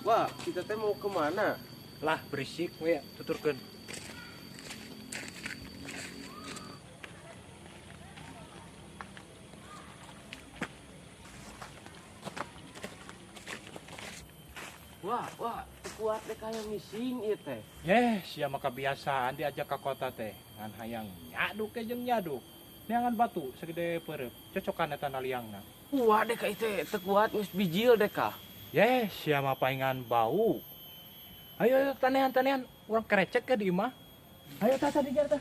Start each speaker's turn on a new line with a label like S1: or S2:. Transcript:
S1: Wah, kita teh mau kemana?
S2: Lah, berisik we tuturkeun.
S1: Wah, wah, kuat deh kayak mising ieu teh.
S2: Yeh, sia mah kebiasaan diajak ke kota teh. Ngan hayang nyaduk ke jeung nyaduk. Neangan batu segede perep, cocokan eta na liangna.
S1: Wah, deh ka teh teu kuat geus bijil deh ka.
S2: Yeh, sia mah paingan bau. Ayo, ayo tanehan tanehan, urang kerecek ke di imah. Ayo tah tah dijar tah.